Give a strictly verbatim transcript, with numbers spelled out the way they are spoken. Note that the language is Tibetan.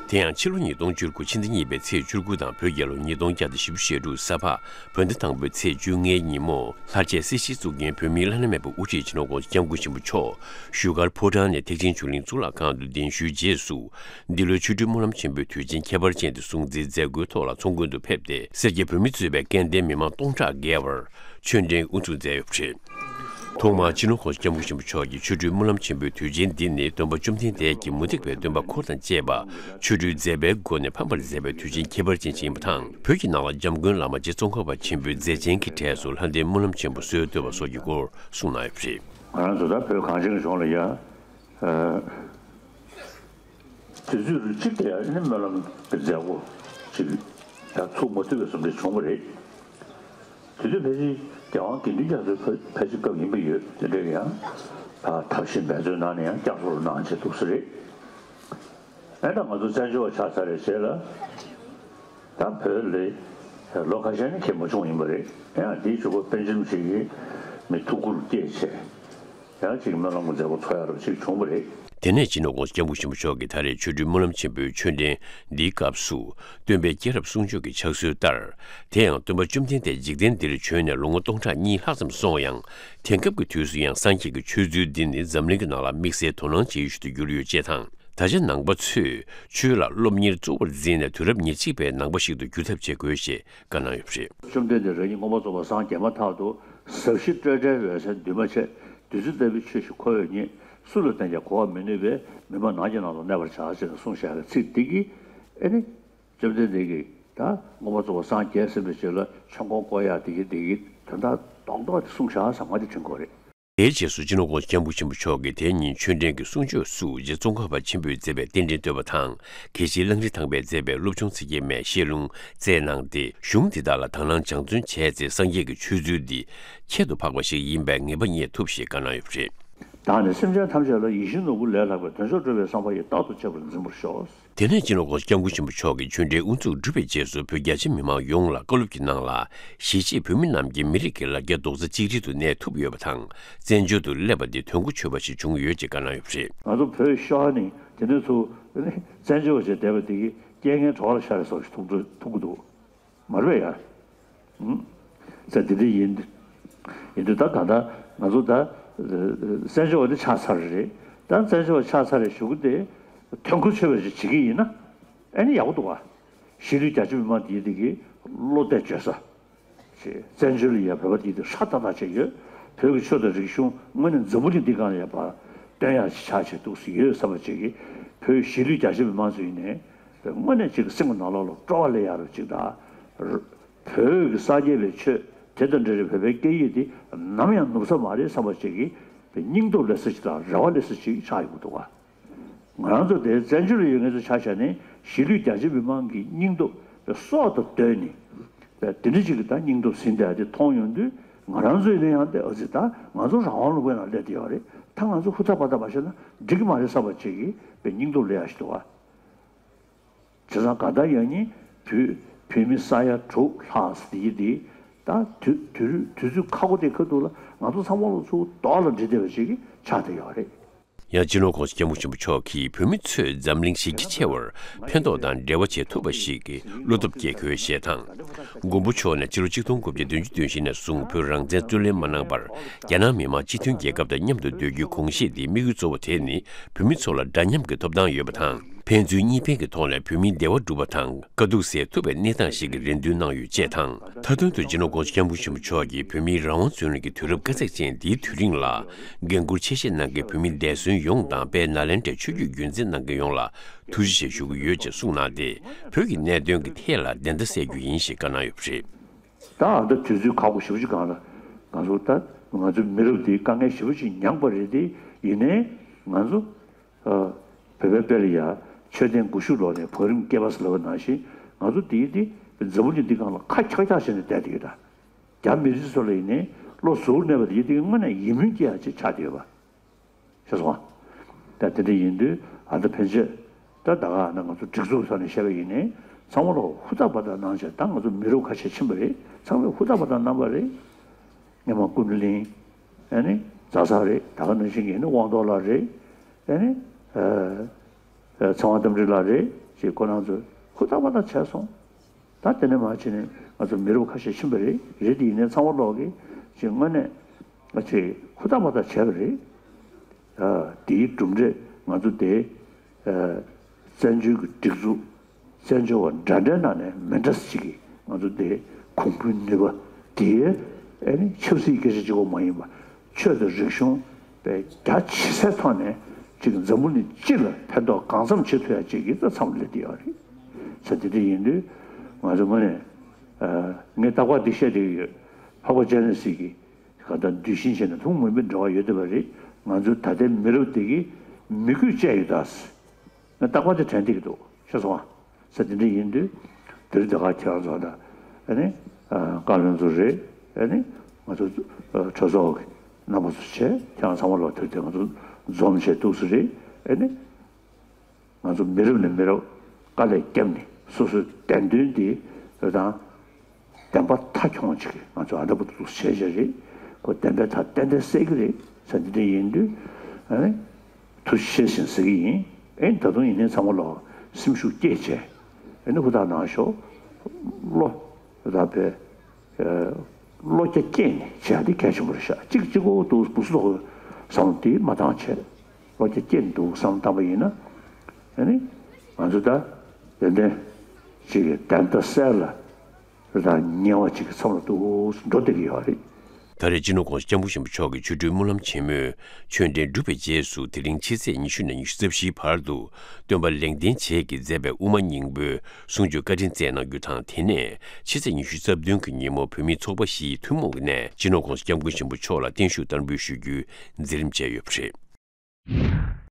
དེ་ཡང་ཕྱི་ལོ་ཉིས་སྟོང་བཅུ་དགུ་ཕྱི་ཟླ་གཉིས་པའི་ཚེས་བཅུ་དགུ་དང་བོད་རྒྱལ་ལོ་ཉིས་སྟོང་བརྒྱ་དང་བཞི་བཅུ་ཞེ་དྲུག་གཟའ་ཕག་བོད་ཟླ་དང་པོའི་ཚེས་བཅོ་ལྔའི་ཉིན་མོ། ལྷར་བཅས་སྲིད་ཞིའི་གཙུག་རྒྱན་བོད་མིའི་བླ་ན་མེད་པའི་དབུ་ཁྲིད་སྤྱི་ནོར་༸གོང་ས་༸སྐྱབས་མགོན་ཆེན་པོ་མཆོག་བཞུགས་སྒར་ཕོ་བྲང་ནས་ཐེག་ཆེན་ཆོས་གླིང་གཙུག་ལག་ཁང་དུ་གདན་ཞུའི་རྗེས་སུ། འདི་ལོའི་ཆོ་འཕྲུལ་སྨོན་ལམ་ཆེན་པོའི་དུས་ཆེན་ཁྱད་པར་ཅན་དེ་སྲུང་བརྩིའི་མཛད་སྒོའི་ཐོག་ལ་ཚོགས་མགོན་དུ་ཕེབས་ཏེ། སེར་སྐྱའི་བོད་མི་གཙོས་པའི་སྐལ་ལྡན་མི་མང་སྟོང་ཕྲག་བརྒལ་བར་ཆོས་འབྲེལ་དབུ་འཛུགས་མཛད་ཡོད་པ་རེད། ཐོག་མར་སྤྱི་ནོར་༸གོང་ས་༸སྐྱབས་མགོན་ཆེན་པོ་མཆོག་གིས་ཆོ་འཕྲུལ་སྨོན་ལམ་ཆེན་པོའི་དུས་ཆེན་འདི་ནི་སྟོན་པ་བཅོམ་ལྡན་འདས་ཀྱིས་མུ་སྟེགས་པའི་སྟོན་པ་འཁོར་དང་བཅས་པ་ཆོ་འཕྲུལ་མཛད་པའི་སྒོ་ནས་ཕམ་པར་མཛད་པའི་དུས་ཆེན་ཁྱད་པར་ཅན་ཞིག་ཡིན་པ་དང་། བོད་ཀྱི་ནང་ལ་༸འཇམ་མགོན་བླ་མ་རྗེ་ཙོང་ཁ་པ་ཆེན་པོའི་མཛད་ཆེན་གྱི་གྲས་སུ་ལྷ་ལྡན་སྨོན་ལམ་ཆེན་པོ་སྲོལ་བཏོད་པ་སོགས་ཀྱི་སྐོར་གསུངས་གནང་ཡོད་པ་རེད། ང་རང་ཚོ་ད་བོད་གངས་ཅན་གྱི་ལྗོངས་ལ་ཡ། ཨ། དུས་ཚོད་རིགས་གཅིག་དེ་ཡང་ནི་སྨོན་ལམ་གྱི་མཛད་སྒོ་ཅིག་ད་ཚུགས་མ་ཐུབ་པའི་བཟོ་འདྲ་བྱུང་བ་རེད། དུས་ཚོད་ཕལ་ཆེར་རྒྱལ་དབང་དགེ་འདུན་རྒྱ་མཚོའི་ཕལ་ཕལ་ཆེར་སྐབས་ཡིན་པ་ཡོད། དེ་འདྲ་ཡང་ད་ཐབས་ཤེས་འབད་རྩོལ་གནང་ནས་ཡང་བསྐྱར་གསོ་གནང་བྱས་འདུག་ས་རེད། ཨེ་ད་ང་ཚོ་བཙན་བྱོལ་བ་ཆགས་ཚར་རེད་བྱས་ལ། ད་བོད་ལ་ལོ་ཁ་ཤས་ནི་ཁྱེད་མ་བྱུང་ཡིན་པ་རེད། ཡང་དེའི་གཞུག་གུ་པཎ་ཆེན་ཞིག་གིས་མི་ཐུགས་ཁུར་བསྐྱེད་བྱས། ཡང་ཅིག་སྨོན་ལམ་གྱི་མཛད་སྒོ་འཚོགས་ཡག་རབ་ཅིག་བྱུང་བ་རེད། དེ་ནས་སྤྱི་ནོར་༸གོང་ས་༸སྐྱབས་མགོན་ཆེན་པོ་མཆོག་གིས་ད་རེས་ཆོ་འཕྲུལ་སྨོན་ལམ་ཆེན་པོའི་ཆོས་འབྲེལ་འདིའི་སྐབས་སུ། སྟོན་པའི་སྐྱེས་རབས་གསུང་ཆོས་ཀྱི་ཕྱག་སྲོལ་ལྟར། དེ་ཡང་སྟོན་པ་བཅོམ་ལྡན་འདས་འཇིག་རྟེན་འདིར་བྱོན་ནས་ལོ་ངོ་སྟོང་ཕྲག་གཉིས་ལྷག་ཙམ་སོང་ཡང་། དེང་སྐབས་ཀྱི་དུས་སུ་ཡང་སངས་རྒྱས་ཀྱི་ཆོས་ཚུལ་འདི་ནི་འཛམ་གླིང་གི་ནང་ལ་དམིགས་བསལ་དོ་སྣང་བྱེད་ཡུལ་ཞིག་ཏུ་གྱུར་ཡོད་ཅེས་དང་། ད་ཆ་ནང་པ་ཚོས་ཆོས་ལ་སློབ་གཉེར་གཙོ་བོར་འཛིན་ནས། དུས་རབས་ཉེར་གཅིག་པའི་ནང་པ་ཞིག་ཏུ་འགྱུར་ཐབས་བྱེད་དགོས་ཞེས་བཀའ་གནང་ཡོད་པ་རེད། བཅོམ་ལྡན་འདས་རང་ཉིད་མངོན་པར་རྫོགས་པར་སངས་རྒྱས་མ་ཐག་ཏུ་ཟབ་ཞི་སྤྲོས་བྲལ་འོད་གསལ་འདུས་མ་བྱས་བདུད་རྩི་ལྟ་བུའི་ཆོས་ཤིག་ཁོ་བོས་རྙེད། སུ་ལ་བསྟན་ཀྱང་གོ་བར་མི་ནུས་པས། མི་མ་ནམ་གྱི་ནང་དུ་གནས་པར་བྱ་ཞེས་གསུངས་བཞག་པའི་ཚིག་འདི་གིས། ཨེ་ནི། བཅོམ་ལྡན་འདས་ཀྱིས་ད་མངོན་པར་རྫོགས་པར་སངས་རྒྱས་ཟིན་པའི་རྗེས་ལ་ཆོས་འཁོར་བསྐོར་ཡག་དེ་གི་དེ་གི་དོན་དག་རྡོག་རྡོག་དེ་གསུངས་བཞག་ཟེར་བ་དེ་དྲན་གྱི་ཡོད་རེད། དེའི་རྗེས་སུ་སྤྱི་ནོར་༸གོང་ས་༸སྐྱབས་མགོན་ཆེན་པོ་མཆོག་གིས་དེ་ཉིན་ཆོས་འབྲེལ་གྱི་གསུང་ཆོས་སུ་རྗེ་ཙོང་ཁ་པ་ཆེན་པོས་མཛད་པའི་རྟེན་འབྲེལ་བསྟོད་པ་དང་། དགེ་བཤེས་གླང་རི་ཐང་པས་མཛད་པའི་སློབ་ཆུང་ཚིག་བརྒྱད་མའི་བཤད་ལུང་བསྩལ་གནང་སྟེ། གཞུང་འདི་དག་ལ་དང་བླངས་སྦྱང་བརྩོན་བྱས་ཚེ། སངས་རྒྱས་ཀྱི་ཆོས་ཚུལ་འདི་ཁྱད་དུ་འཕགས་པ་ཞིག་ཡིན་པའི་ངེས་པ་རྙེད་ཐུབ་ཞེས་བཀའ་གནང་ཡོད་པ་རེད། བདག་ནི་སེམས་ཅན་ཐམས་ཅད་ལ། ཡིད་བཞིན་ནོར་བུ་ལས་ལྷག་པའི། དོན་མཆོག་སྒྲུབ་པའི་བསམ་པ་ཡིས། རྟག་ཏུ་གཅེས་པར་འཛིན་པར་ཤོག། དེ་ནས་སྤྱི་ནོར་༸གོང་ས་༸སྐྱབས་མགོན་ཆེན་པོ་མཆོག་གིས་ཆོས་འབྲེལ་དབུ་འཛུགས་གྲུབ་པའི་རྗེས་སུ་བོད་རྒྱ་ཆེ་མི་མང་ཡོངས་ལ་བཀའ་སློབ་ཀྱི་ནང་ལ། གཞིས་བྱེས་བོད་མི་རྣམས་ཀྱིས་མི་རིགས་ཀྱི་ལ་རྒྱ་རྡོག་རྩ་གཅིག་སྒྲིལ་དུ་གནས་ཐུབ་ཡོད་པ་དང་། བཙན་བྱོལ་དུ་སླེབས་པ་འདི་དོན་གོ་ཆོད་པ་ཞིག་བྱུང་ཡོད་ཅེས་བཀའ་གནང་ཡོད་པ་རེད། ང་ཚོ་བོད་ཤོར་ནས་དེ་ནས་ཚུར་བཙན་བྱོལ་བ་བྱས་བསྡད་པ་འདི་གིས་རྐྱེན་ངན་གྲོགས་ལ་ཤོར་བའི་བཟོ་ཞིག་ཐུག་འགྲོ་ཐུག་གི་འདུག་མ་རེད་པས་ཡ། ཨུམ། ས་དེ་འདྲ་ཡིན། ཡིན་དུས་ད་གང་ལྟར་ང་ཚོ་ད་བཙན་བྱོལ་བ་དེ་ཆགས་ཚར་རེད། ད་བཙན་བྱོལ་བ་ཆགས་ཚར་རེད་ཞུ་གི་དེ་དོན་གོ་ཆོད་པ་ཞིག་བྱེད་ཀྱི་ཡིན་ན་ཨ་ནི་ཡག་པོ་འདུག་ག་གཞིས་ལུས་རྒྱ་ཆེ་མི་མང་དེ་དེ་གི་བློ་གཏད་བཅོལ་ས། བཙན་བྱོལ་ལ་ཡ་བོད་པ་དེ་དེ་ཧྲ་ཏག་ཏག་བྱས་ཡོད། བོད་ཀྱི་ཆོས་དང་རིག་གཞུང་དངོས་གནས་འཛམ་བུ་གླིང་འདི་སྒང་ལ་ཡ་བར་སྟོན་ཡག་ཆགས་བྱས་འདུག་སེ་ཡོད་བསམ་པ་ཅིག་གིས་བོད་གཞིས་ལུས་རྒྱ་ཆེ་མི་མང་ཚོ་ཡིན་ནའི་དངོས་གནས་ཅིག་སེམས་ཀྱི་ནང་ལོགས་ལ་སྤྲོ་བ་སླེབས་ཡག་རུ་ཅིག་དང་། བོད་ཀྱི་སངས་རྒྱས་པའི་ཆོས་དེ་དང་འབྲེལ་བའི་བོད་པའི་སྐད་ཡིག་འདི་ནམ་ཡང་ནུབ་ས་མ་རེད་བསམ་པ་ཅིག་གི་སྙིང་སྟོབས་སླེབས་ས་ཅིག་དང་རེ་བ་སླེབས་ས་ཅིག་ཆགས་ཡོང་གི་འདུག་ག་ང་རང་ཚོ་དེ་བཙན་བྱོལ་ལ་ཡོད་མཁན་ཚོ་ཆ་བཞག་ནས་གཞིས་ལུས་རྒྱ་ཆེ་མི་མང་གི་སྙིང་སྟོབས་སྲོག་དང་བསྟུན་ནས་དེ་འདྲ་ཅིག་གི་ད་སྙིང་སྟོབས་ཟིན་བསྡད་དེ་མཐོང་ཡོང་དུས་ང་རང་ཚོ་ཡིན་ན་ཡང་དེ་ཨ་ཙི་ད་ང་ཚོ་རང་དབང་ལུང་པའི་ནང་སླེབས་བསྡད་ཡོད་རེད། ད་ང་ཚོ་ཧུར་ཐག་པ་ཐག་མ་བྱས་ན་འགྲིག་གི་མ་རེད་བསམ་པ་ཅིག་གི་སྙིང་སྟོབས་སླེབས་ཡག་ཞིག་འདུག་ག་བྱས་ཙང་གང་ལྟར་ཡང་ནི་བོད་བོད་མི་ས་ཡ་དྲུག་ལྷག་ཙམ་དེ་ཡི་དེ་ད་དུས་དུས་དུས་ཚོད་ཁག་པོ་དེ་ཁ་ཐུག་ལ་ང་ཚོ་ཚང་མ་ལོ་ཚུར་རྡོག་ལ་འགྲིལ་བསྡད་པ་ཞིག་གི་ཆགས་བསྡད་ཡོད་རེད། ཡང་སྤྱི་ནོར་༸གོང་ས་༸སྐྱབས་མགོན་ཆེན་པོ་མཆོག་གིས་བོད་མི་ཚོས་འཛམ་གླིང་གཞི་རྒྱ་ཆེ་བར་ཕན་ཐོགས་དང་འབྲེལ་བ་བྱེད་ཐུབ་པ་ཞིག་གི་བློ་སྟོབས་སྐྱེད་དགོས་ཞེས་དང་། མགོན་པོ་མཆོག་ནས་ཕྱི་ལོ་ཆིག་སྟོང་དགུ་བརྒྱ་བདུན་ཅུ་དོན་བཞི་ནས་བཟུང་བོད་རང་བཙན་རྩོད་ལེན་མ་གནང་བར་རྒྱ་ནག་མི་དམངས་སྤྱི་མཐུན་རྒྱལ་ཁབ་དང་མཉམ་དུ་སྡོད་རྒྱུའི་དགོངས་བཞེས་འདིའི་དམིགས་ཡུལ་གཙོ་བོ་དེ་ནི་བོད་མི་ཚོ་ལ་འདྲ་མཉམ་གྱི་ཐོབ་ཐང་ཡོད་པ་དང་། ཕན་ཚུན་གཉིས་ཕན་གྱི་ཐོག་ནས་བོད་མིའི་བདེ་བ་སྒྲུབ་པ་དང་། དཀའ་སྡུག་སེལ་ཐུབ་པའི་གནས་སྟངས་ཤིག་གི་རེ་འདུན་གནང་ཡོད་ཅེས་དང་། མཐའ་དོན་དུ་སྤྱི་ནོར་༸གོང་ས་༸སྐྱབས་མགོན་ཆེན་པོ་མཆོག་གིས་བོད་མིའི་རང་དབང་རྩོད་ལེན་གྱི་དུས་རབས་དཀའ་ཚེགས་ཅན་འདིའི་དུས་རིང་ལ། འགན་འཁུར་ཆེ་བཞེས་གནང་མཁན་བོད་མི་འདས་གསོན་ཡོངས་དང་། དཔལ་ནཱ་ལེནྡྲའི་ཆོས་བརྒྱུད་རྒྱུན་འཛིན་གནང་མཁན་ཡོངས་ལ་ཐུགས་རྗེ་ཆེ་ཞུ་གི་ཡོད་ཅེས་གསུངས་གནང་སྟེ། བོད་ཀྱི་གནད་དོན་གྱི་ཐད་ལ་བདེན་མཐའ་གསལ་རྒྱུ་ཡིན་ཞེས་བཀའ་གནང་ཡོད་པ་རེད། ད་ཨ་ད་དུས་ཚོད་ཁག་པོ་ཞེ་པོ་ཅིག་སྒང་ལ་ང་ཚོ་ད་ང་ཚོའི་མི་རབས་འདིའི་དཀའ་ངལ་ཞེ་པོ་ཅིག་མྱངས་པ་རེད་དེ། ཡིན་ནའི་ང་ཚོ་ཨ་བོད་པའི་དཔེ་ལ་ཡ་མཆོད་རྟེན་དགུ་བཞུ་ལོག་ནས་བང་རིམ་སྐེད་པ་ཟེར་ལབ་པ་ནང་བཞིན་ང་ཚོ་འདི་ཡི་འདི་འཛམ་བུ་གླིང་འདི་སྒང་ལ་ཁ་འཁྱག་འཁྱག་བྱས་ནས་བསྡད་དེ་ཡོད་ད། རྒྱ་མི་རིགས་ཚོ་ལ་ཡིན་ནའི་བློ་གཟུར་གནས་པ་དེ་ཡིན་དེ་དངོས་གནས་ཡིད་སྨོན་སྐྱེ་ཡག་ཅིག་ཆགས་བསྡད་ཡོད་པ། ཤེས་སོང་ཨ། ད་དེ་འདྲ་ཡིན་དུས་ཨ་ད་ཕན་ཆད་ད་ད་ག་ན་ང་ཚོ་སྒྲིག་འཛུགས་ས་ནས་བཤད་པ་ཡིན་ནའི་ཚང་མ་ལོ་ཧུར་ཐག་པ་ཐག་གནང་བྱས། ད་ང་ཚོ་མི་རབས་ཁ་ཤས་ཕྱིན་པ་རེད། ཚང་མས་ཧུར་ཐག་པ་ཐག་གནང་པ་རེད། སྔོན་མ་ཀུན་གླིང་། ཨ་ནི་ཛ་ས་རེད། ད་ག་ནང་བཞིན་གྱི་ནི་དབང་ཐོག་ལགས་རེད། ཨ་ནི་ཨ་ཨ་ཚེ་དབང་རྟ་མགྲིན་ལགས་རེད། ཀྱི་ཁོ་རང་ཚོས་ཧུར་ཐག་པ་ཐག་བྱས་སོང་། ད་དེ་ནས་མར་ཕྱིན་ནས་ང་ཚོ་མི་རབས་ཁ་ཤས་ཕྱིན་པ་རེད། རེད་དེ་ཡིན་ནའི་ཚང་མ་ལོག་གིས་ཅིག་དངོས་གནས་ང་ཚོས་ཧུར་ཐག་པ་ཐག་བྱས་པ་རེད། ཨ། དེའི་གྲུབ་འབྲས་ང་ཚོ་དེ་ཨ། བཙན་བྱོལ་གྱི་སྒྲིག་འཛུགས། བཙན་བྱོལ་བ་འདྲ་འདྲའི་ནང་ནས་མི་འདྲ་ཞིག་གིས་ང་ཚོ་འདི་གོང་བུའི་ནུས་པ་དེའི་ཨ་ནི་ཆབ་སྲིད་སྐད་ཆ་གཅིག་པོ་མ་ཡིན་པ། ཆོས་དང་རིག་གཞུང་དཔེ་རྒྱ་ཆེ་སའི་ཐོག་ནས་ཅིག་འཛམ་བུ་གླིང་སྤྱི་ལ་ཕན་ཐོགས་གང་འཚམ་བྱེད་ཐུབ་ཡ་ཅིག་གི་ད་མཚམས་སླེབས་བསྡད་ཡོད་རེད། ས་དེ་འདྲ་ཡིན་དུས་ང་ཚོ་དངོས་གནས་ཨ། ངས་རྟག་པར་འདི་བཤད་བསྡད་ཀྱི་ཡོད། འཕགས་པ་སྤྱན་རས་གཟིགས་ཀྱིས་གང་ལྟར་གདུལ་ཞིང་ཆེན་ནས་ཐུན་མོང་མ་ཡིན་པའི་འབྲེལ་བ་ཡོད་བསྡད་པ་རེད། ང་ཚོའི་ད་ལྟའི་མི་རབས་འདི་གིས་མི་གུས་བཅས་ཡོད་ད། ང་རྟག་པར་དེ་དྲན་བསྡད་ཀྱི་འདུག་ཤེས་སོང་ང་། ས་དེ་འདྲ་ཡིན་དུས་དེ་རིང་འདི་ག་ཁྱེད་རང་ཚོ་ད་ཨ་ནི་ཨ། བཀའ་བློན་ཚོ་རེད། ཨ་ནི་ང་ཚོ་ཨ། གྲོས་ཚོགས་ཀྱི་རྣམ་པ་ཚོ་བྱས། ཁྱེད་རང་ཚང་མ་ལོག་དེར་དེ་ང་ཚོ་འཛོམས་བྱས་འདུག་སེ་རེད། ཨ་ནི་ང་ཚོ་མི་རབས་ནས་མི་རབས་དཀའ་ལས་བརྒྱབ་ནས་སོ་སོའི་བདེན་དོན་འདི་རེད་དང་། བདེན་པ་མཐའ་འཁྱོངས་བྱེད་ཀྱི་ང་ཚོ་ཨ་འདྲ་པོ་འདུག་བྱས་བྱས་རེད། ཁོ་བདེན་པའི་མཐའ་ཏན་ཏན་གསལ་གྱི་རེད། ས་འདི་འདྲ་ཡིན་དུས་ཨ་ནི་ཐུགས་རྗེ་ཆེ་ཟེར་ཟེར་གྱི་ཡིན། ཨེ་ད་དུང་ཡིན་ནའི་ཚང་མ་ལོག་སེམས་ཤུགས་བསྐྱེད་བྱས་ཨ་ནི་ཧུར་ཐག་གནང་ཤོག། བློ་རེད་དང་དཔེ་བློ་རྒྱ་བསྐྱེད་ནས་བྱས་དེ་གལ་ཆེན་པོ་རེད་ཤག། གཅིག་གཅིག་པོ་འདུག་སེ་འདུག་བསམ་བློ་དེ་མ་བཏང་བྱས། བློ་རྒྱ་བསྐྱེད་འདུག་བསམ་བཏང་པ་ཡིན་ན། ཨ་ནི་ང་ཚོ་ད་ཏན་ཏན་ཅིག་གི་བདེན་མཐའ་གསལ་ལ་རེད་དང་ཉེ་བ་ཅིག་གི་མཚམས་ལ་འདུག་སེ་འགྲོ་བསྡད་ཀྱི་ཡོད་རེད། ད་རེས་སྤྱི་ནོར་༸གོང་ས་༸སྐྱབས་མགོན་ཆེན་པོ་མཆོག་གིས་ཆོ་འཕྲུལ་སྨོན་ལམ་ཆེན་མོའི་ཆོས་འབྲེལ་གྲུབ་པའི་རྗེས་སུ་དེ་རིང་ཕྱི་ཚེས་ཉི་ཤུ་ནས་ཉི་ཤུ་རྩ་བཞིའི་བར་དུ་སྟོན་པ་ལེགས་ལྡན་འབྱེད་ཀྱིས་མཛད་པའི་དབུ་མ་སྙིང་པོའི་གསུང་ཆོས་བཀའ་དྲིན་སྩལ་གནང་རྒྱུ་དང་། དེ་ནས་ཕྱི་ཚེས་ཉི་ཤུ་རྩ་བདུན་གྱི་ཉིན་མོ་བོད་མིའི་ཚོགས་པ་བཞིའི་ཐུན་མོང་གི་གནས་སྤྱི་ནོར་༸གོང་ས་༸སྐྱབས་མགོན་ཆེན་པོ་མཆོག་ལ་བརྟན་བཞུགས་བསྟར་འབུལ་ཞུ་རྒྱུའི་མཛད་རིམ་བཅས་ཡོད་པ་རེད།